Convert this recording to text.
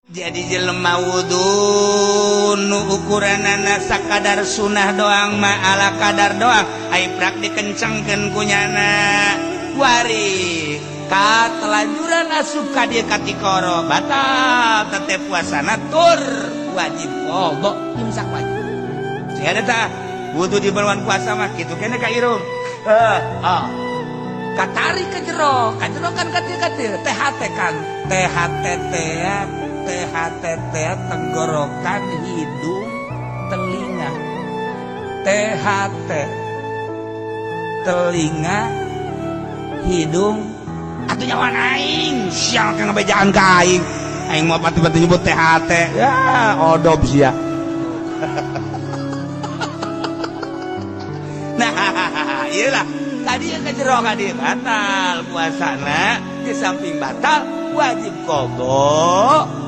Jadi jelema wudu nu ukuranana sakadar sunah doang mah ala kadar doang, ai prak dikencengkeun kunyana wari katelanjuran asup ka dieu katikoro batal tete puasana tur wajib qadha imsak wajib. Sia tah wudu di bulan puasa mah kitu kene ka irung ah katari ke jero, ka jero kan katil-katil THT kan THT THTT tenggorokan hidung telinga, THT telinga hidung atuh nyawa aing sial ka ngabejaan ka aing, aing mau pati-pati nyebut THT ya odob sia. Nah iyalah tadi yang ke jero ka dieu batal puasana, di samping batal wajib qadha.